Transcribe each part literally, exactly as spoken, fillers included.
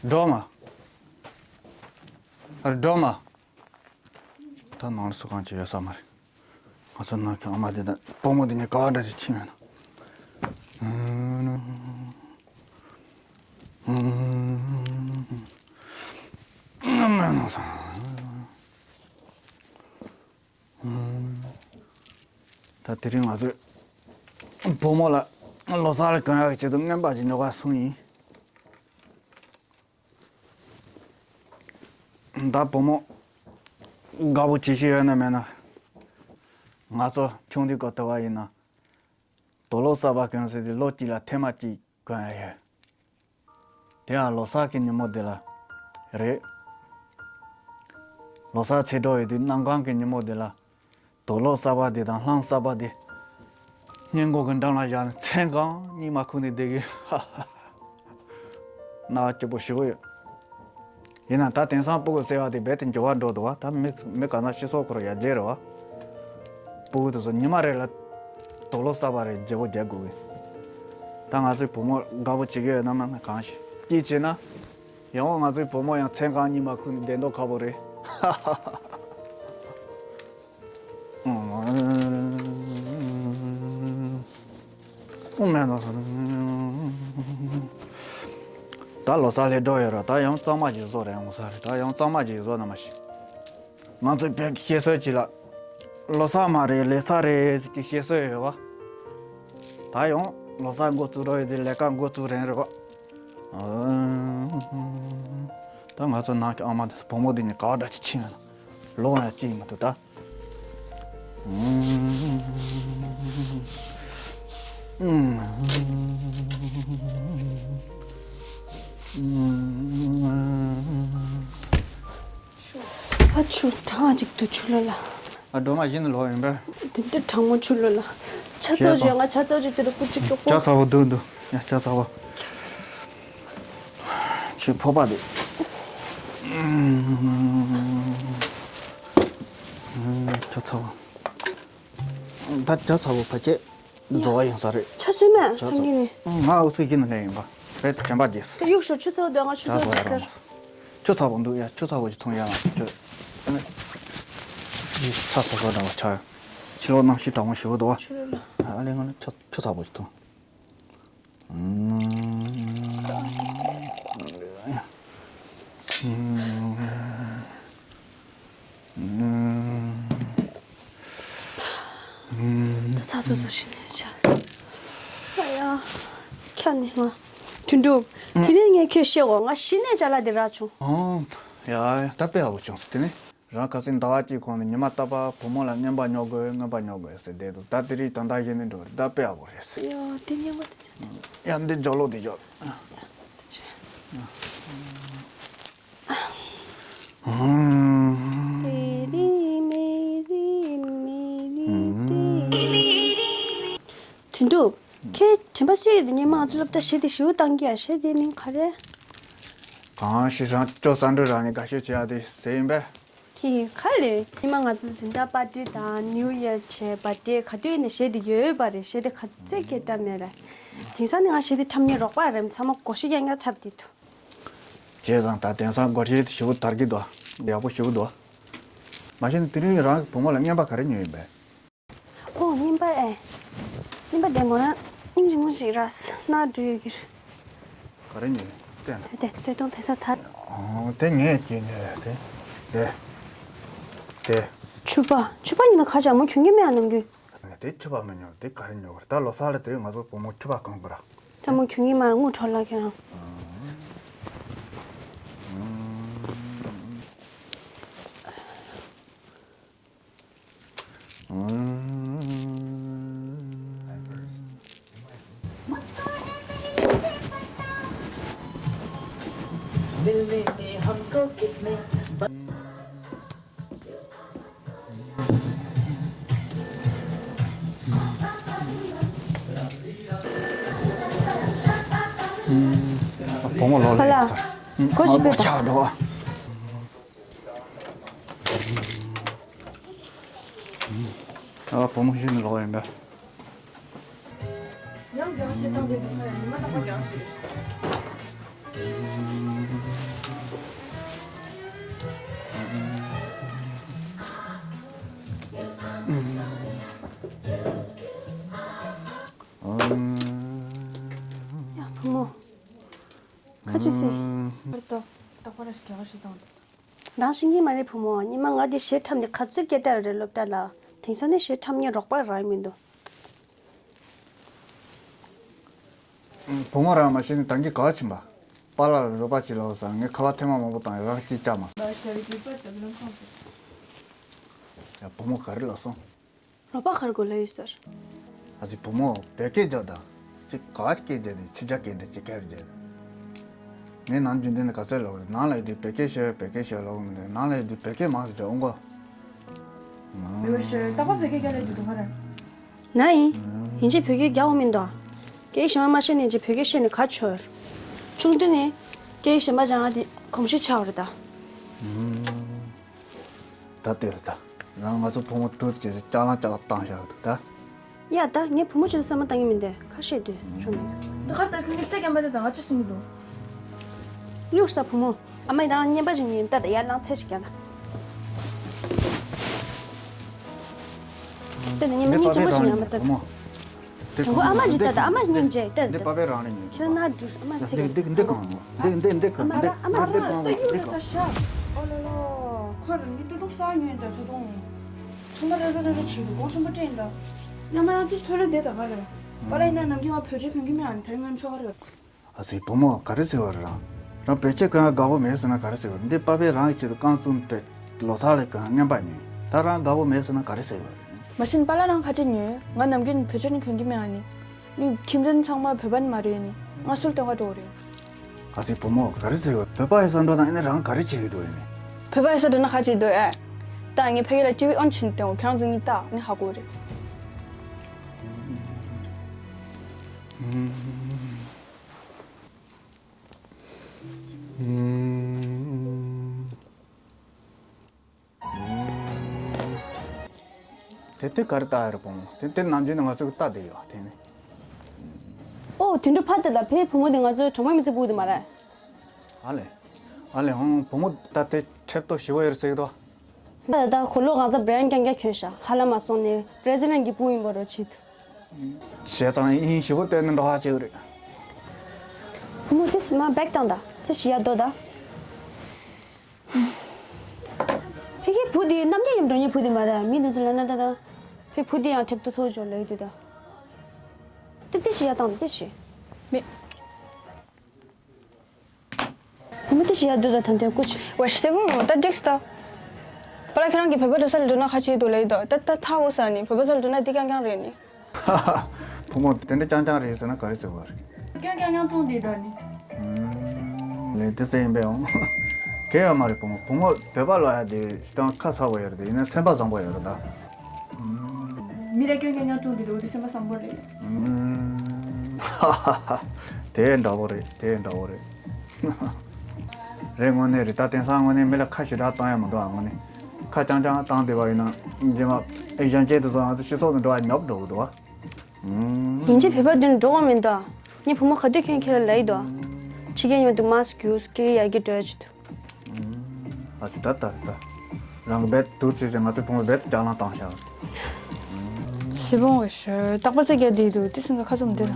སྒྲོལ་མ། སྒྲོལ་མ། ད་ནང་ལ་སུ་གང་ཅི་ཡོད་ས་མ་རེད། ང་ཚོ་ནང་གི་ཨ་མ་དེ་དང་བུ་མོ་དེ་གཉིས་ག་བ་འདྲ་ཞིག་ཕྱིན་ཡོད་ན། ད་དེ་རིང་ང་ཚོས་བུ་མོ་ལ་ལོ་གསར་ལ་གང་ཡག་གི་ཆེད་དུ་རྔན་པ་ཅིག་ཉོ་ག་སོང་ཡིན། ད་བུ་མོ་དགའ་པོ་བྱེད་ཤེས་ཡོད་ན་མེད་ན། ང་ཚོ་ཆུང་དུས་སྐབས་དུ་བ་ཡིན་ན། དུག་ལོག་གསར་པ་གོན་ཟེར་དུས་ལོ་གཅིག་ལ་ཐེངས་མ་གཅིག་གོན་ཡ་ཡོད། དེ་ཡང་ལོ་གསར་གྱི་ཉིན་མོ་དེ་ལ་རེད། ལོ་གསར་ཚེས་གྲོགས་ཡོད་དུས་གནམ་གང་གི་ཉིན་མོ་དེ་ལ། དུག་ལོག་གསར་པ་དེ་དང་རླངས་གསར་པ་དེ་སྔས་མགོ་གི་འགྲམ་ལ་བཞག་ནས་མཚན་གང་གཉིད་མ་ཁུག་ནས་བསྡད་ཀྱི། ཧ་ཧ། ན་སྐྱིད་པོ་ཞེ་པོ་ཡོད། ཡིན་ནའང་ད་དེང་སང་སྤུ་གུ་ཟེར་བ་དེ་རྦད་དེ་འགྱུར་བ་འགྲོ་འདུག་བ། ད་མི་མི་གང་ན་སྤྱི་ཚོགས་ཁོ་རང་ཡར་རྒྱས་རེད་བ། སྤུ་གུ་དེ་ཚོ་ཉི་མ་རེ་ལ་དུག་ལོག་གསར་པ་རེ་བརྗེ་པོ་རྒྱག་དགོས་གི། ད་ང་ཚོའི་བུ་མོ་དགའ་པོ་བྱེད་ཀྱི་ཡོད་ན་མ་ན་གང་ཞིག་སྐྱིད་བྱེད་ན། ཡང་ང་ཚོའི་བུ་མོ་ཡང་མཚན་གང་གཉིད་མ་ཁུག་ནས་བསྡད་མདོག་ཁ་པོ་རེད། ཧ་ཧ་ཧ། ཨུ་མས་ན་སོང་། ད་ལོ་གསར་སླེབས་འགྲོ་ཡོད་ར། ད་ཡང་གཙང་མ་ཞིག་བཟོ་རེད། ངོ་ས་རེད། ད་ཡང་གཙང་མ་ཞིག་བཟོ་ན་མ་ཤི། ང་ཚོའི་བོད་ཀྱི་བཤད་སྲོལ་ཅིག་ལ། ལོ་གསར་མ་རེད་ལས་ས་རེད་ཟེར་གྱི་བཤད་སྲོལ་ཡོད་བ། ད་ཡང་ལོ་གསར་འགོ་བཙུགས་རོགས་ཡོད་དེ་ལས་ཀ་འགོ་བཙུགས་རན་རེད་བ། ད་ང་ཚོ་ནང་གི་ཨ་མ་དེ་བུ་མོ་དེ་གཉིས་ག་བ་འདྲ་ཅིག་ཕྱིན་ཡོད་ན། ལོ་ཡང་གཅིག་མ་འདུག་ད། ཨ་ཆུ་གྲང་ཅིག་འདུག་ཆུ་ལོ་ལ། ཨ་སྒྲོལ་མ་བཞིན་ལོ་ཡིན་པས། དེ་འདྲ་གྲང་མོ་ཆུ་ལོ་ལ། ཆ་ཚོ་བྱས་ང་ཆ་ཚོ་བྱས་དེ་རུ་ཀུ་ཅིག་ཀྱོག་ཀྱོག་ཆ་ཚ་བོ་འདུག་འདུག་ཡ་ཆ་ཚ་བོ། ཆུ་ཕོར་པ་དེ། ཆ་ཚ་བོ། ད་ཇ་ཚ་བོ་ཕ་ཁྱེད་རྫོགས་ཡིན་ས་རེད། ཆ་སོས་མ་ཇ་ཚ་ཐང་གི་ནི། ང་འུ་ཚོ་ཡིན་ནས་ཡིན་པ། རེད་དྲན་པ་རྗེས། དེ་གཡུག་ཤོག་ཆུ་ཚོད་དོན་ལྔ་ཆུ་ཚོད་དོན་ཟེར། ཆུ་ཚ་བོ་འདུག་ཡ། ཆུ་ཚ་བོ་ཅིག་འཐུང་ཡ་ལ་ཁྱོད། ཡིས་ཚ་ཚ་ཚ་འདྲ་བ་ཆགས། ཕྱི་ལོགས་གནམ་གཤིས་གྲང་མོ་ཞེ་པོ་འདུག་བ། ཆུ་ལོ་ལ། ཨ་ལས་ང་ལ་ཆུ་ཆུ་ཚ་བོ་ཅིག་འཐུང་། ད་ཚ་ཚུ་ཚུ་ཤི་ནས་ཆ། ཨ་ཡ། ཁྱ་ནི་ང་། དོན་གྲུབ། དེ་རིང་ངས་ཁྱོད་བཤད་འོ་ང་གཞི་ནས་ཅ་ལག་འདི་རག་བྱུང་། ཨོ། ཡ་ཡ་ད་དཔེ་ཡག་པོ་བྱུང་སོང་དེ་ནི། རང་ཁ་སང་ཟླ་བ་གཅིག་གོང་ནས་ཉི་མ་རྟག་པར་བུ་མོ་ལ་རྔན་པ་ཉོ་དགོས་རྔན་པ་ཉོ་དགོས་ཟེར་བསྡད་འདུག་ད་དེ་རིང་ད་ལྟ་གཞི་ནས་འགྲོ་རེད། ད་དཔེ་ཡག་པོ་རེད་ཟེར། ཡ་དེ་རྔན་པ་དེ་ཆ་དེ། ཡ་འདི་ཇོ་ལོ་དེ་ཇོ། ད་ཆ། ཧུམ། དེ་རི་མེ་རི་མེ་རི་དེ་རི། དོན་གྲུབ། ཁྱེད་དྲན་པ་སུས་དེ་ཉི་མ་ང་ཚོ་སློབ་གྲྭ་གཞི་དེ་ཞིའུ་བཏང་གི་ཡ་གཞི་དེ་མིང་ག་རེ། གང་ཞིག་རང་ཅོ་ས་འགྲོ་རང་ནས་དགའ་ཤོས་བྱེད་ཡ་དེ་ཟེར་ཡིན་པས། དེ་ག་རེ། ཉི་མ་ང་ཚོ་འཛིན་གྲྭ་པར་ཏི་དང་ནིའུ་ཡར་བྱས་པར་ཏི་ག་དུས་ནས་གཞི་དེ་ཡོད་པ་རེད། གཞི་དེ་ག་ཚད་སྐད་གྲགས་མེད་རེད། དེང་སང་ནི་ང་གཞི་དེ་འཁྲབ་མཁན་རོགས་པ་རེད། ཚང་མ་སྒོར་གཞས་རྐྱང་རྐྱང་འཁྲབ་བསྡད་འདུག་བྱས་ཙང་ད་དེང་སང་སྒོར་གཞས་དེ་ཞེ་པོ་དར་གྱི་འདུག་ཡག་པོ་ཞེ་པོ་འདུག་མ་གཞི་ནས་དེ་རིང་རང་གི་བུ་མོ་ལ་རྔན་པ་ག་རེ་ཉོས་ཡིན་པས། ཨོ་རྔན་པ་ཨེ། རྔན་པ་དེ་མོ་ན་སྙིང་རྗེ་མོ་ཞིག་རག་སོང་ན་འགྲོ་ཡོད་ཀྱི་རེད། ག་རེ་ཉོས་ཡིན་ན། དེ་དེ་དེ་དོན་དེ་ས་ཐར། ཨོ་དེ་ངས་ཀྱིས་ཉོས་ཡ་དེ། དེ། དེ། ཕྱུ་པ་ཕྱུ་པ་ཉོས་ན་ཁ་ཆག་མོ་གྱོན་གྱི་མེད་ཨ་ནམ་རྒྱུན། དེ་ཕྱུ་པ་མི་ཉོ་དེ་ག་རེ་ཉོ་གི་རེད། ད་ལོ་གསར་ལ་དེ་ང་ཚོ་བུ་མོ་ཕྱུ་པ་གང་དགོས་ར། ད་མོ་གྱོན་གྱི་མ་དངུལ་འཕྲོ་བརླག་ཁྱོད་རང་། བུ་མོ་ལོག་ལ་ཡིན་ས། ཧ་ལ། སྒོ་ཞིག་ཕྱེ་དང་། ཆག་འགྲོ། ཨ། བུ་མོ་གཞི་ནས་ལོག་ཡིན་པས། ཡང་རྒྱག་བཤད་བཏང་དེ་དུས་ཁ་ཡང་ཉི་མ་རྟག་པར་རྒྱག་བཤད་རེད། ཡ་བུ་མོ། ཁ་ཅིག་སེ། ཧར་ཏོ། རྟག་པར་རྒྱག་བཤད་བཏང་དེ། རང་ཤེས་ཀྱི་མ་རེད་བུ་མོ། ཉི་མ་ང་འདི་གཞས་འཁྲབ་ནས་ག་ཚོད་སྐད་གྲགས་རེད་སློབ་གྲྭ་ལ། དེང་སང་ནི་གཞས་འཁྲབ་མཁན་རོགས་པ་རག་མི་འདུག་བུ་མོ་རང་མ་ཤེས་ནས་ད་གིན་ག་བ་ཕྱིན་པ། པཱ་ལགས་ལ་རོགས་པ་བྱེད་ལབ་ས། ངས་ཁ་པར་ཐེངས་མ་མང་པོ་བཏང་ཡང་རང་གཅིག་བཅག་མ་སོང་། ཡ་བུ་མོ་ག་རེ་ལབ་སོང་། རོགས་པ་ག་རེ་དགོས་ལབ་ཡོད་ཟེར། ཨ་ཙི་བུ་མོ་བོད་སྐད་རྒྱག་དང་། ཅིག་ག་བ་སྐད་རྒྱག་དེ་ཕྱི་རྒྱལ་སྐད་འདྲ་ཅིག་སྐད་རྒྱག་ངས་ནམ་རྒྱུན་འདི་ནས་ག་ཚོད་ལབ་རེད། ནང་ལ་ཡོད་དུས་བོད་སྐད་ཤོད་བོད་སྐད་ཤོད་ལབ་མི་འདུག་ནང་ལ་ཡོད་དུས་བོད་སྐད་མང་ཙམ་རྒྱག་འོང་གོ། རེ་བ་ཤོད་རྟག་པར་བོད་སྐད་རྒྱག་ལས་དུས་དུ་ཧ་ར། ན་ཡིན། ཡིན་གཅིག་བོད་སྐད་རྒྱག་འོང་མི་འདུག་སྐད་ཡིག་གཞན་པ་མ་ཤེས་ནས་ཅིག་བོད་སྐད་ཤེས་ནས་ག་ཆོད། ཆུང་དུས་ནས་སྐད་ཡིག་གཞན་པ་སྦྱང་ཡ་དེ་གོམས་གཤིས་ཆགས་པ་རེད་ད། ད་ལྟོས་རེད་ད། རང་ང་ཚོ་བུ་མོ་དུས་ཀྱི་ལྕགས་ལང་ལྕགས་བཏང་བཞག་འདུག་ད། ཡ་ད་ངས་བུ་མོ་ཆེད་དུ་བསམ་བློ་བཏང་གི་མིན་ཏེ་ཁ་བཤད་དུས་ཆོག་མིན། འདི་ཁར་ད་ཁྱོད་ཀྱི་རྩེ་རྒན་པ་དེ་དང་ང་ཅི་གསུང་གི་འདུག་གཡུགས་ས་བུ་མོ། ཨ་མ་རང་སྙན་པ་ཞིག་ཡིན་ད། ད་ཡར་ལངས་ཚེ་ཞིག་རྒྱག་ད། ད་ད་སྙན་པ་སྙན་ཆེན་པོ་ཞིག་ཡིན་ད། དང་པོ་ཨ་མ་ཞིག་ད། ད་ཨ་མ་ཞིག་ཉན་རྗེས་ད། འདི་པ་པའི་རང་ལ་ཉན། ཁྱེད་རང་ན་འགྲོ་ཨ་མ་ཚིག་འདི་འདི་འདི་གང་འདི་འདི་འདི་གང་འདི་ཨ་མ་འདི་གང་འདི་གང་། ཨོ་ལོ་ལོ། ཁོ་རང་གི་ཏུ་ཏུག་ས་ཉོས་འདྲ་ད་དུང་། ཚང་མ་རེ་རེ་རེ་རེ་བྱེད་དགོས་ཆེན་པོ་སྤྲད་འདྲ། ཉམས་མ་རང་དུས་ཚོད་ལ་བསྡད་ད་ག་རེ། པ་ལ་ཡིན་ན་ནམ་རྒྱུན་ང་བོད་ཆས་གྱོན་གྱི་མེད་ཨ་ནི་ད་རིང་ང་ཆོ་ག་རེ། ཨ་ཙི་བུ་མོ་ག་རེ་ཟེར་བ་རེད། རང་རང་བོད་ཆས་གོན་ཡ་དགའ་པོ་མེད་ཟེར་ན་ག་རེ་ཟེར་བ་རེད། འདི་པ་ཕས་རང་གི་ཆེད་དུ་རྐང་བཙུགས་པའི་ལོ་གསར་ལ་གོན་ཡ་རྔན་པ་ཉོས། ད་རང་དགའ་པོ་མེད་ཟེར་ན་ག་རེ་ཟེར་བ་རེད། མ་གཞི་པཱ་ལགས་རང་ཁ་ཆེ་ཉོས། ང་ནམ་རྒྱུན་བོད་ཆས་ནི་གོན་གྱི་མེད་ཨ་ནི། ནི་ཁྱིམ་ཚང་ཚང་མ་བོད་པ་ནི་མ་རེད་ནི། ང་སུལ་སྟོན་ག་འགྲོ་རེད། ཨ་ཙི་བུ་མོ་ག་རེ་ཟེར་བ་བོད་པ་ཡི་ས་འགྲོ་དང་ཨེ་ནི་རང་ག་རེ་བྱེད་ཀྱི་འདུག་ཨེ་ནི། བོད་པ་ཡི་ས་འགྲོ་ན་ག་བྱེད་འདུག་ཨེ། ད་ངས་ཕ་གི་ལ་ཅི་བི་ཨོན་ཕྱིན་ཏེ་ཁྱེད་རང་ཚོ་གཉིས་ད་ནི་ཧ་གོ་རེད། དེ་དུས་ག་རེ་ལྟ་ཡ་རེད་བུ་མོ། དེ་དེ་ནམ་རྒྱུན་ནས་ང་ཚོས་ལྟ་བསྡད་ཡོད་དེ་ནི། ཨོ་དེ་འདྲ་ཕ་དེ་ལ་ཕའི་བུ་མོ་དེ་ང་ཚོའི་གྲོགས་མོ་མི་ཚེ་སྤུག་དེ་མ་རེད། ཨ་ལེ། ཨ་ལེ་ཧོང་བུ་མོ་ད་དེ་ཁྲེབ་ཏོ་ཞི་བོ་ཡོད་ཟེར་གི་འདུག་ད་ད་གོ་ལོག་གང་ཚ་བྲན་རྐྱང་རྐྱང་གྱོན་ཤག་ཧ་ལམ་མ་སོང་ནས་པྲེ་ཛི་ཌེན་གྱི་བུ་ཡིན་པ་རོ་ཆེད་དུ། བྱས་ཙང་ཡིན་ཞི་བོ་བསྟན་ནས་འགྲོ་ཧ་ཆེ་གི་རེད། བུ་མོ་དེ་སི་མ་བེག་བཏང་ད་དེ་ཞི་ཡ་དོ་ད། ཕ་གི་བུ་དེ་རྣམ་རྒྱལ་ཡུམ་འགྲོ་ཉེ་བུ་དེ་མ་རེད། མི་འདི་ཚོ་ལ་ན་ད་ད། ཕའི་བུ་དེ་ཡང་ཁྲེབ་ཏུ་སོ་འཇོག་ལས་དུས་ད། དེ་དེ་ཞི་ཡ་བཏང་ད་དེ་ཞི། མི། བུ་མོ་དེ་ཞི་ཡ་དུས་ད་ད་དེ་ཀུ་ཆི། ཝེ་ཤི་སེ་བུ་མོ་ད་འགྲིགས་ད། པ་ལ་ཁྱེད་རང་གི་བོད་པ་འགྲོ་ས་ལ་འགྲོ་ན་ཁ་ཆེ་དུ་ལས་ད་ད་ད་ཐག་འོ་ས་ནི་བོད་པ་ས་ལ་འགྲོ་ན་དེ་རྐྱང་རྐྱང་རེད་ནི། བུ་མོ་དེ་འདྲ་རྐྱང་རྐྱང་རེད་ཟེར་ན་ག་རེ་ཟེར་བ་རེད། རྐྱང་རྐྱང་རྐྱང་གྲོང་དེ་ད་ནི། ལས་དེ་ཟེར་ཡིན་པས་འོང་། གལ་ཡོད་མ་རེད་བུ་མོ། བུ་མོ་བོད་པ་ལོ་ཡ་དེ་སྤྱང་ཁ་ཚ་བོ་ཡོད་རེད། ཡིན་ན་སེམས་པ་བཟང་པོ་ཡོད་རེད་ད། མི་རེ་རྐྱང་རྐྱང་རྐྱང་གྲོང་དེ་འདུག་དེ་སེམས་པ་བཟང་པོ་རེད། དེ་འདྲ་བོ་རེད། དེ་འདྲ་བོ་རེད། རེད་དངོས་གནས་རེད། ད་དེང་སང་དངོས་གནས་མི་ལ་ཁ་ཞེ་དྲག་བཏང་ཡ་མི་འདུག་ཨ། དངོས་གནས་ཁ་རྐྱང་རྐྱང་བཏང་བསྡད་པ་ཡིན་ན་རྗེས་མ་གཞོན་སྐྱེས་དེ་ཚོ་ང་ཚོ་སྤྱི་ཚོགས་ནང་འགྲོ་བ་ཉོབ་འགྲོ་གི་འདུག་ཨ། ཡིན་གཅིག་བོད་པ་མདུན་འགྲོ་བ་མི་འདུག་ངས་བུ་མོ་ག་དུས་ཁྱོད་ཁྱེད་ལ་ལབ་ཡི་འདུག་ཕྱི་རྒྱལ་ཡོང་དུས་མཱ་སི་ཀི་ཡུ་སི་ཀི་ཡ་གི་འགྲོ་ཡ་ཅི་འདུག་ཨ་ཙི་ད་ད་ད། རང་གི་བེད་དུ་ཚིག་ཅིག་ང་ཚོའི་བུ་མོ་བེད་དུ་ལྕགས་ལང་བཏང་ཤག C'est bon, wesh. རྟག་པར་རྩེ་རྒྱག་བསྡད་འདུག་དེ་སེམས་ཁ་ཁ་ཙམ་བསྡད་ལ།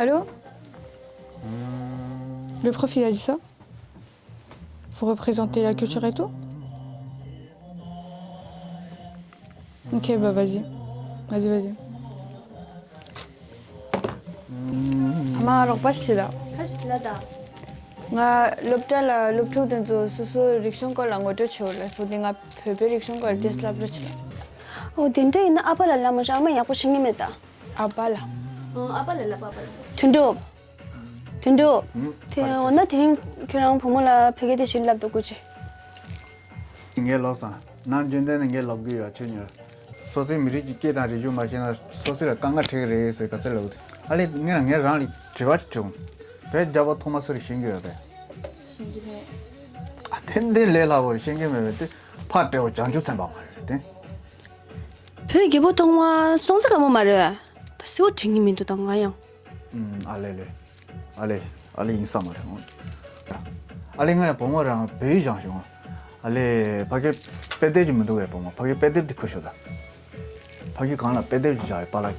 Allô ? Le prof, il a dit ça ? Vous représentez la culture et tout ? Ok, bah vas-y. Vas-y, vas-y. ཐ་མ་རོགས་པ་ཞིག་ལ། ཁ་ཤས་ལ་ད། ང་སློབ་གྲྭ་ལ་སློབ་ཕྲུག་དེ་ཚོ་སོ་སོའི་རིག་གཞུང་སྐོར་ལ་ངོ་སྤྲོད་བྱེད་འོ་ལ་སོ་དེ་ང་བོད་པའི་རིག་གཞུང་སྐོར་ལ་དེ་སླབ་རོགས་བྱེད་ལ། ཨོ་དེ་འདྲ་ཡིན་ན་ཨ་ཕ་ལ་ལབ་མ་བྱུང་། ཨ་མ་ཡག་པོ་ཤེས་ཀྱི་མེད་ད། ཨ་ཕ་ལ། ཨོ་ཨ་ཕ་ལ་ལབ། ཨ་ཕ་ལ། དོན་གྲུབ། དོན་གྲུབ། ཨུམ། དེ་འོ་ན་དེ་རིང་ཁྱོད་རང་བུ་མོ་ལ་བོད་སྐད་དེ་ཞིག་ལབ་དུ་དགོས་ཅི། ངས་ལབ་སོང་། ནམ་རྒྱུན་ལྡན་ནས་ངས་ལབ་གི་ཡོད་ཁྱོད་ཉོར། སོ་སོའི་མི་རིགས་ཀྱི་སྐད་དང་རིག་གཞུང་མ་ཤེས་ན་སོ་སོ་ལ་དཀའ་ངལ་འཕྲད་ཀྱི་རེད་ཟེར་ག་ཚོད་ལབ་གི་འདུག་ཨ་ལས་ངས་ལ་ངས་རང་ལ་དྲི་བ་ཅིག་དྲི་འོང་། བོད་རྒྱལ་པོ་ཐོག་མ་སུ་རེད་ཤེས་ཀྱི་ཡོད་པས། ཤེས་ཀྱི་མེད། ཨ་ཏན་ཏན་ལས་སླ་པོ་རེད། ཤེས་ཀྱི་མེད་པས་དེ་ཕ་བྲལ་བ་བྱང་ཆུབ་སེམས་དཔའ་མ་རེད་དེ། བོད་རྒྱལ་པོ་ཐོག་མ་སྲོང་བཙན་སྒམ་པོ་མ་རེད། ད་གསལ་པོ་དྲན་གྱི་མི་འདུག་ད་ང་ཡང་། ཨུམ། ཨ་ལེ་ལེ། ཨ་ལེ། ཨ་ལེ་ཡིན་ས་མ་རེད། ཨ་ལེ་ང་ཡང་བུ་མོ་རང་བོད་ཡིག་སྦྱངས་བྱུང་། ཨ་ལེ་ཕ་གི་དཔེ་དེབ་ཅིག་མི་འདུག་གས། བུ་མོ་ཕ་གི་དཔེ་དེབ་དེ་ཁུར་ཤོག་ད། ཕ་གི་གང་ལ་དཔེ་དེབ་ཅིག་བཞག་ཡོད་པཱ་ལགས།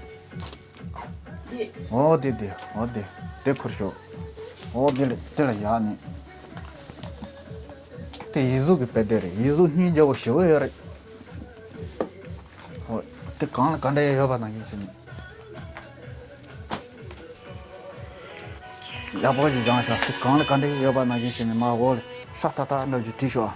འདི། ཨོ་དེ་དེ། ཨོ་དེ། དེ་ཁུར་ཤོག་ཨོ་དེ་ལ་དེ་ལ་བཞག་ནས། དེ་ཡིག་གཟུགས་ཀྱི་དཔེ་དེབ་རེད། ཡིག་གཟུགས་སྙིང་རྗེ་པོ་ཞེ་པོ་ཡོད་རེད། ཨོ། དེ་གང་ལ་ག་འདྲ་ཡོད་པ་ནང་བཞིན་བྱས་ནས། ཡག་པོ་ཞིག་སྦྱངས་ཤག་དེ་གང་ལ་ག་འདྲ་ཡོད་པ་ནང་བཞིན་བྱས་ནས་མར་འོག་ལ་ཧྲ་ཐག་ཐག་འདྲ་བོ་ཅིག་བྲིས་ཤོག་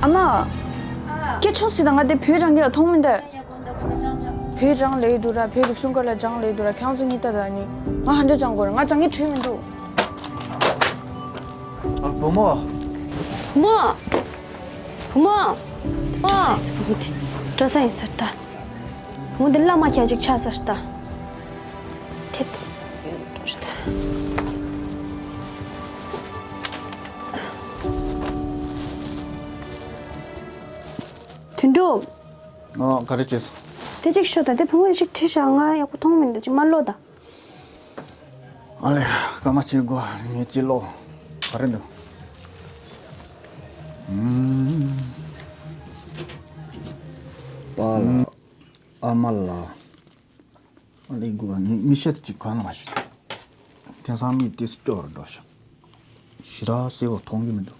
ཨ། ཨ་མ། སྐད་ཆུང་ཞིག་དང་ང་དེ་བོད་རང་གི་ལ་མཐོང་མི་འདུག་བོད་རང་ལས་འདུག་ར། བོད་རིག་གཞུང་སྐོར་ལ་སྦྱང་ལས་འདུག་ར། ཁྱེད་རང་ཚོ་གཉིས་ལྟ་ད་ནི་ང་ཧ་འདྲ་སྦྱང་དགོས་ར། ང་སྦྱང་གི་འཕྲོད་མི་འདུག་ཨ། བུ་མོ། བུ་མོ། བུ་མོ། ཨ། འགྲོ་ས་ཡིན་ཟེར་ད། བུ་མོ་འདི་བླ་མ་ཁྱེད་ཅིག་ཆགས་ཟེར་ད། དེ་ལྟ་ས་ཡོད་འགྲོ་ཤི་ད། དོན་གྲུབ། ཨ། ག་རེ་བྱས་སོང་། དེ་ཅིག་ཤོད་དང་། དེ་བུ་མོ་ཅིག་ཁྲིད་ཤག་ང་ཡག་པོ་མཐོང་མི་འདུག་ཅིག་མར་ལོག་དང་། ཨ་ལེ། སྐར་མ་གཅིག་དགོས། ངས་ཅིག་ལོག་ག་རེ་འདུག་ཨུམ། པཱ་ལགས། ཨ་མ་ལགས། ཨ་ལེ་དགོས། ངས་མིག་ཤེལ་དེ་ཅིག་གོན་ལ་མ་ཤེས། དེང་སང་མིག་དེ་སྐྱོ་རུ་འགྲོ་ཤག་ཞེ་དྲག་གསལ་པོ་མཐོང་གི་མི་འདུག་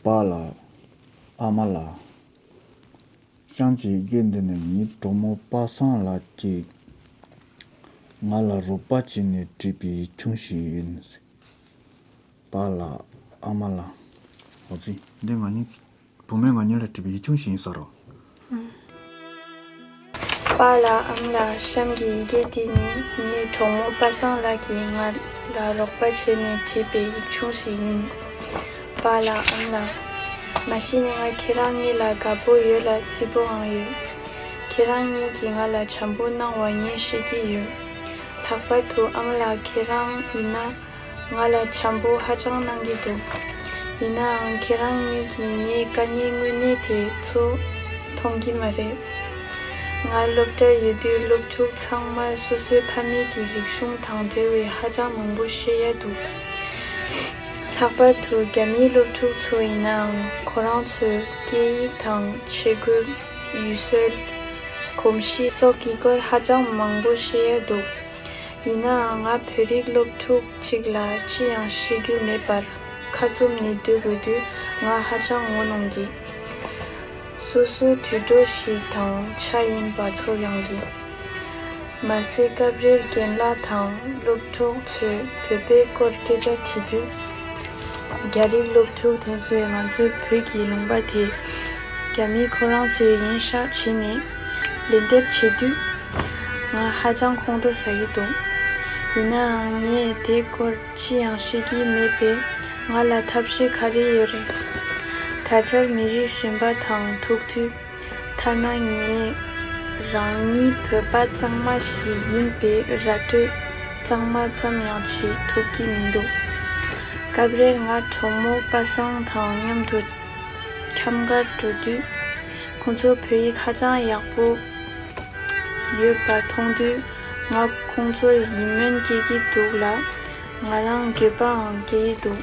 པཱ་ལགས། ཨ་མ་ལགས། གཤམ་གྱི་དགེ་འདུན་ནས་ངའི་གྲོགས་མོ་པ་སངས་ལགས་ཀྱིས་ང་ལ་རོགས་པ་བྱས་ནས་བྲིས་པའི་ཡིག་ཆུང་ཞིག་ཡིན། པཱ་ལགས། ཨ་མ་ལགས། འོ་ཙི། འདི་ང་གཉིས། བུ་མོས་ང་གཉིས་ལ་བྲིས་པའི་ཡིག་ཆུང་ཞིག་ཡིན་ས་རེད། པཱ་ལགས། ཨ་མ་ལགས། གཤམ་གྱི་ཡི་གེ་འདི་ནི་ངའི་གྲོགས་མོ་པ་སངས་ལགས་ཀྱིས་ང་ལ་རོགས་པ་བྱས་ནས་བྲིས་པའི་ཡིག་ཆུང་ཞིག་ཡིན། པཱ་ལགས། ཨ་མ་ལགས། མ་གཞི་ནས་ང་ཁྱེད་རང་གཉིས་ལ་དགའ་པོ་ཡོད་ལ་བརྩི་པོའང་ཡོད། ཁྱེད་རང་གཉིས་ཀྱིས་ང་ལ་བྱམས་པོ་གནང་བ་ངས་ཤེས་ཀྱི་ཡོད། ལྷག་པར་དུ་ཨ་མ་ལགས་ཁྱེད་རང་ཡིན་ན་ང་ལ་བྱམས་པོ་ཧ་ཅང་གནང་གི་འདུག་ཡིན་ནའང་ཁྱེད་རང་གཉིས་ཀྱིས་ངའི་དཀའ་ངལ་དངོས་གནས་དེ་ཚོ་མཐོང་གི་མ་རེད། ང་སློབ་གྲྭར་ཡོད་དུས་སློབ་ཕྲུག་ཚང་མར་སོ་སོའི་ཕ་མེས་ཀྱི་རིག་གཞུང་དང་འབྲེལ་བའི་ཧ་ཅང་མང་པོ་བཤད་ཡ་འདུག་ལྷག་པར་དུ་རྒྱ་མིའི་སློབ་ཕྲུག་ཚོ་ཡིན་ནའང་ཁོ་རང་ཚོའི་སྐད་ཡིག་དང་ཆས་གོས། ཡུལ་སྲོལ། གོམས་གཤིས་སོགས་ཀྱི་སྐོར་ཧ་ཅང་མང་པོ་བཤད་ཡ་འདུག་ཡིན་ནའང་ང་བོད་རིགས་སློབ་ཕྲུག་ཅིག་ལ་ཅི་ཡང་ཤེས་རྒྱུ་མེད་པར་ཁ་བཙུམ་ནས་སྡོད་དགོས་དུས་ང་ཧ་ཅང་ངོ་གནོང་གི། སོ་སོ་དུད་འགྲོ་ཞིག་དང་ཆ་ཡིན་པ་ཚོར་ཡོང་གི། མ་ཟད་སྐབས་རེར་རྒན་ལགས་དང་སློབ་གྲོགས་ཚོས་བོད་པའི་སྐོར་སྐད་ཆ་དྲིས་དུས། རྒྱ་རིགས་སློབ་ཕྲུག་དེ་ཚོས་ང་ཚོའི་བོད་ཀྱི་ལུང་པ་དེ་རྒྱ་མི་ཁོ་རང་ཚོའི་ཡིན་ཤག་བྱས་ནས་ལན་འདེབས་བྱེད་དུས། ང་ཧ་ཅང་ཁོང་ཁྲོ་ཟ་གི་འདུག་ཡིན་ནའང་ངས་དེའི་སྐོར་ཅི་ཡང་ཤེས་ཀྱི་མེད་པས་ང་ལ་ཐབས་ཤེས་ག་རེ་ཡོད་རེད། ད་ཆར་མི་རིགས་གཞན་པ་དང་ཐུག་དུས། ཐ་ན་ངས་རང་ཉིད་བོད་པ་གཙང་མ་ཞིག་ཡིན་པའི་ར་སྤྲོད་གཙང་མ་ཙམ་ཡང་བྱེད་ཐུབ་ཀྱི་མི་འདུག་སྐབས་རེར་ང་གྲོགས་མོ་པ་སངས་དང་མཉམ་དུ་འཁྱམ་གར་འགྲོ་དུས། ཁོང་ཚོ་བོད་ཡིག་ཧ་ཅང་ཡག་པོ་ཡོད་པ་མཐོང་དུས། ང་ཁོང་ཚོར་ཡིད་སྨོན་སྐྱེ་གི་འདུག་ལ། ང་རང་འགྱོད་པའང་སྐྱེ་གི་འདུག་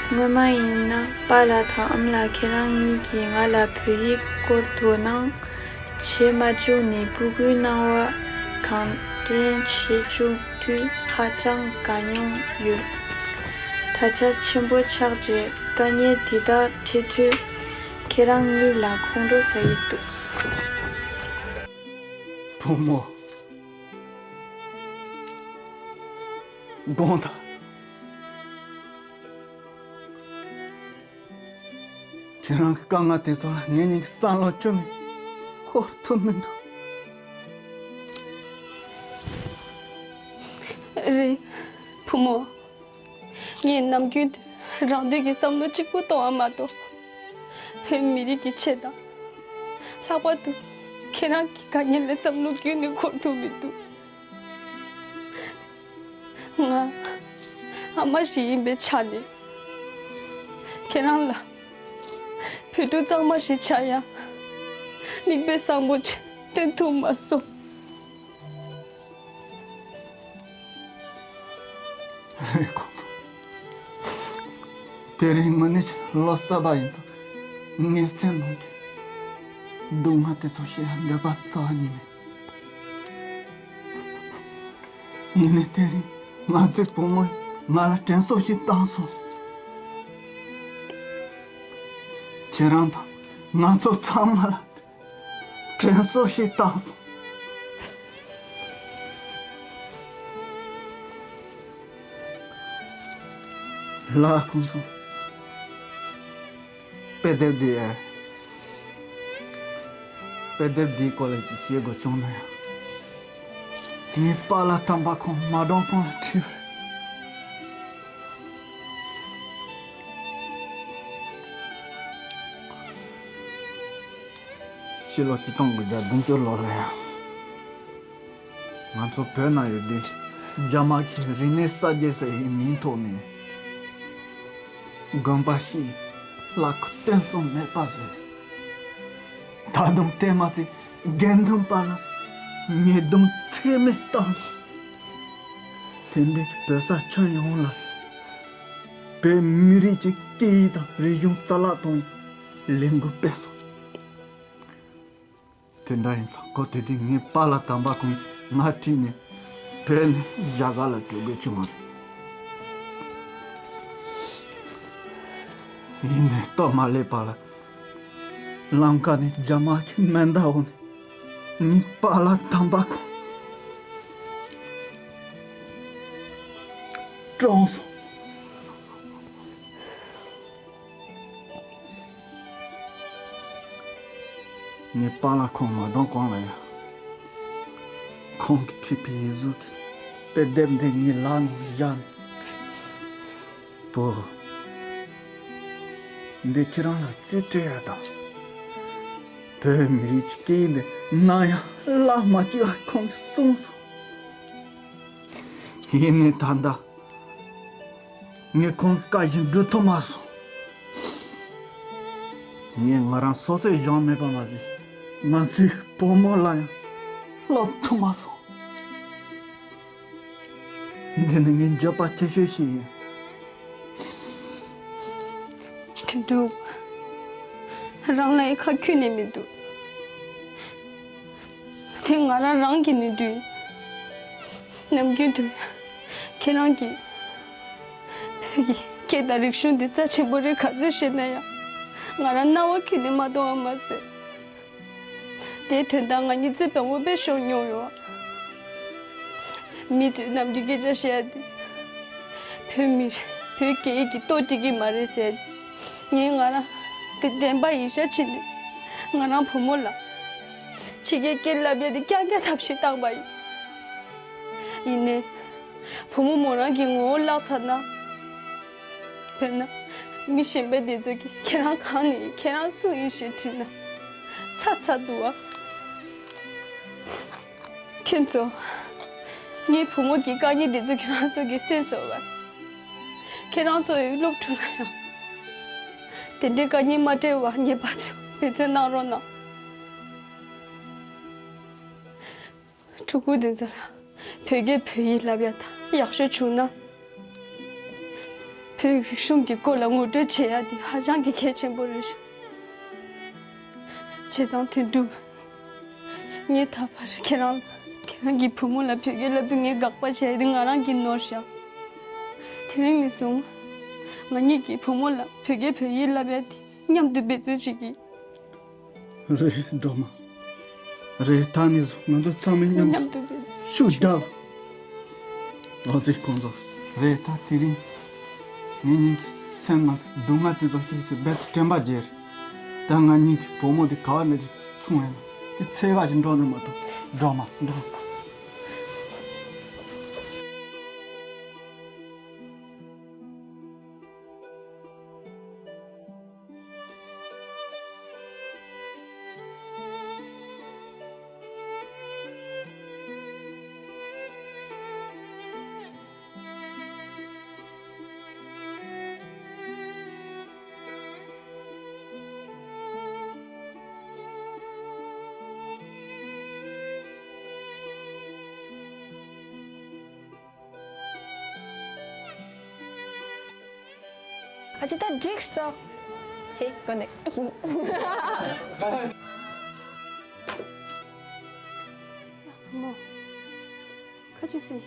སྔོན་མ་ཡིན་ན་པཱ་ལགས་དང་ཨ་མ་ལགས་ཁྱེད་རང་གཉིས་ཀྱིས་ང་ལ་བོད་ཡིག་སྐོར་དོ་སྣང་བྱེད་མ་བཅུག་ནས་ཕྲུ་གུའི་སྣང་བ་གང་དྲན་བྱེད་བཅུག་དུས་ཧ་ཅང་དགའ་མྱོང་ཡོད། ད་ཆ་ཆེན་པོ་ཆགས་རྗེས་དཀའ་ངལ་འདི་དག་འཕྲད་དུས། ཁྱེད་རང་གཉིས་ལ་ཁོང་ཁྲོ་ཟ་ཡི་འདུག་བུ་མོ། དགོངས་དག་ཁྱེད་རང་གི་དཀའ་ངལ་དེ་ཚོ་ངེད་གཉིས་ཀྱི་བསམ་བློ་བཅུག་ནས་འཁོར་ཐུབ་མི་འདུག་རེད། བུ་མོ། ངས་ནམ་རྒྱུན་དུ་རང་དོན་གྱི་བསམ་བློ་གཅིག་པུ་གཏོང་བ་མ་གཏོགས། བོད་མི་རིགས་ཀྱི་ཆེད་དང་། ལྷག་པར་དུ་ཁྱེད་རང་གི་དཀའ་ངལ་ལ་བསམ་བློ་ཁྱོན་ནས་འཁོར་ཐུབ་མི་འདུག་ང་ཨ་མ་ཞིག་ཡིན་པའི་ཆ་ནས། ཁྱེད་རང་ལ་བོད་ཕྲུག་གཙང་མ་ཞིག་ཆགས་ཡ་མིག་དཔེ་བཟང་པོ་ཅིག་སྟོན་ཐུབ་མ་སོང་། རེད། ཁོང་ཚོ། དེ་རིང་དངོས་གནས་ལོ་གསར་པ་ཡིན་ཙང་ངའི་སེམས་ནང་གི་སྡུག་བསྔལ་དེ་ཚོ་བཤད་ཡ་འདོད་པ་རྩ་བ་ཉིད་མེད། ཡིན་ནའི་དེ་རིང་ང་ཚོའི་བུ་མོས་ང་ལ་དྲན་གསོ་ཞིག་བཏང་སོང་། ཁྱེད་རང་དང་ང་ཚོ་ཚང་མ་ལ་དྲན་གསོ་ཞིག་བཏང་སོང་། ལགས། ཁོང་ཚོ། དཔེ་དེབ་འདི། དཔེ་དེབ་འདིའི་སྐོར་ལ་ཅིག་བཤད་དགོས་བྱུང་ན་ཡང་། ངའི་པཱ་ལགས་དམ་པ་ཁོང་མ་གྲོངས་གོང་ལ་བྲིས་པ་རེད། ཕྱི་ལོ་ཆིག་སྟོང་དགུ་བརྒྱ་བདུན་ཅུ་ལོ་ལ་ཡང་། ང་ཚོ་བོད་ནང་ཡོད་དུས་རྒྱ་དམར་གྱིས་རིག་གནས་གསར་བརྗེ་ཟེར་བའི་མིང་ཐོག་ནས་དགོན་པ་བཤིག། ལྷ་སྐུ་རྟེན་གསུམ་མེད་པ་བཟོས། ད་དུང་དེ་མ་ཚད་དགེ་འདུན་པ་ལ་ཉེས་རྡུང་ཚད་མེད་བཏང་། དེ་འདྲའི་བོད་ས་ཁྱོན་ཡོངས་ལ་བོད་མི་རིགས་ཀྱི་སྐད་ཡིག་དང་རིག་གཞུང་རྩ་བརླག་གཏོང་བའི་ལས་འགུལ་སྤེལ་སོང་། དེ་འདྲ་ཡིན་ཙང་ཁོ་དེ་དུས་ངའི་པཱ་ལགས་དམ་པ་ཁོང་ང་ཁྲིད་ནས་བོད་ནས་རྒྱ་གར་ལ་འགྲོ་དགོས་བྱུང་བ་རེད། ཡིན་ནའི་སྟབས་མ་ལེགས་པ་ལ་ལམ་ཁ་ནས་རྒྱ་དམར་གྱི་མེ་མདའ་འོག་ནས་ངའི་པཱ་ལགས་དམ་པ་ཁོང་གྲོངས་སོང་། ངའི་པཱ་ལགས་ཁོང་མ་གྲོངས་གོང་ལ་ཡང་། ཁོང་གིས་བྲིས་པའི་ཡིག་གཟུགས་ཀྱི་དཔེ་དེབ་འདི་ངའི་ལག་ནང་བཞག་ནས། བུ། འདི་ཁྱེད་རང་ལ་རྩིས་སྤྲོད་ཡ་དང་། བོད་མི་རིགས་ཀྱི་སྐད་ཡིག་འདི་ནམ་ཡང་བརླག་མ་བཅུག་ཡ་ཁོང་གིས་གསུངས་སོང་། ཡིན་ནའི་ད་ལྟ། ངས་ཁོང་གི་བཀའ་བཞིན་སྒྲུབ་ཐུབ་མ་སོང་། ངས་ང་རང་སོ་སོའི་གཞུང་མེད་པ་མ་ཟད། ང་ཚོའི་བུ་མོ་ལ་ཡང་སློབ་ཐུབ་མ་སོང་། འདི་ནི་ངའི་འགྱོད་པ་ཆེ་ཤོས་ཤིག་ཡིན། དོན་གྲུབ། རང་ལ་ཡི་ཁ་ཁྱོན་ནས་མི་འདུག་དེ་ང་རང་རང་གི་ནོར་འཁྲུལ་ཡིན། ནམ་རྒྱུན་དུ་ཁྱེད་རང་གིས་བོད་ཀྱི་སྐད་དང་རིག་གཞུང་འདི་རྩ་ཆེན་པོ་རེད་ག་ཚོད་བཤད་ན་ཡང་ང་རང་རྣ་བ་ཁྱོན་ནས་མ་གཏོང་བ་མ་ཟད། དེའི་དོན་དག་ང་གཉིས་རྩེ་དཔའ་བོ་དཔེ་ཤོར་མྱོང་ཡོད། མི་ཚོས་ནམ་རྒྱུན་སྐད་ཆ་བཤད་ཡ་དེ། བོད་མི་བོད་སྐད་ཡིག་གི་ལྟོ་སྒྲིག་གི་མ་རེད་ཟེར། ངས་ང་རང་དེ་བདེན་པ་ཡིན་ཤག་བྱས་ནས་ང་རང་བུ་མོ་ལ་ཕྱི་རྒྱལ་སྐད་བསླབ་ཡ་དེ་རྐྱང་རྐྱང་ཐབས་ཤེས་བཏང་པ་ཡིན། ཡིན་ནའི། བུ་མོ་མོ་རང་གི་ངོ་བོ་བརླག་ཚར་ན། དཔེར་ན། མི་གཞན་པ་དེ་ཚོ་གིས་ཁྱེད་རང་གང་ནས་ཡིན་ཁྱེད་རང་སུ་ཡིན་ཞེས་དྲིས་ན། ཚར་ཚར་འདུག་བ། ཁྱེད་ཚོ། ངའི་བུ་མོ་གི་དཀའ་ངལ་འདི་ཚོ་ཁྱེད་རང་ཚོ་གིས་སེལ་སོང་བ། ཁྱེད་རང་ཚོ་ཡི་སློབ་ཕྲུག་ལ་ཡང་དེ་འདྲའི་དཀའ་ངལ་མ་འཕྲད་པར་ངེས་པར་དུ་འབད་བརྩོན་གནང་རོགས་གནང་། ཕྲུ་གུ་དེ་ཚོ་ལ་བོད་སྐད་བོད་ཡིག་བསླབ་ཡ་དང་ཡག་ཤོས་བྱུང་ན། བོད་རིག་གཞུང་གི་སྐོར་ལ་ངོ་སྤྲོད་བྱེད་ཡ་དེ་ཧ་ཅང་གི་གལ་ཆེན་པོ་རེད་ཤག་བྱས་ཙང་དོན་གྲུབ། ངས་ད་བར་ཁྱེད་རང་ཁྱེད་རང་གི་བུ་མོ་ལ་བོད་སྐད་བསླབ་དུས་ངས་དགག་པ་བྱས་ཏེ་ང་རང་གིས་ནོར་བཞག་དེ་རིང་ནས་བཟུང་ང་གཉིས་ཀྱིས་བུ་མོ་ལ་བོད་སྐད་བོད་ཡིག་བསླབ་ཡ་དེ་མཉམ་དུ་འབད་རྩོལ་བྱེད་ཀྱི། རེད། སྒྲོལ་མ། རེད། ད་ནས་བཟུང་ང་ཚོ་ཚང་མས་མཉམ་མཉམ་དུ་དུ་ཤུགས་བརྒྱབ། ཨོ་ཙི་ཁོང་ཚོ། རེད། ད་དེ་རིང་ངེད་གཉིས་ཀྱི་སེམས་ནང་གི་སྡུག་བསྔལ་དེ་ཚོ་ཤེས་ཤེས་རྦད་དེ་དྲན་པ་བརྗེད་རེད། ད་ང་གཉིས་ཀྱི་བུ་མོ་དེ་ག་བ་ནས་ཅིག་བཙོང་ཡིན་ན་དེ་འཚོལ་ག་ཅིག་འགྲོ་ན་མ་གཏོགས། སྒྲོལ་མ། འགྲོ། ཨ་ཅེ་ད་འགྲིགས་སོ། ཧེ་གོ་ནས། མོ། ཁ་ཅིག་སེ།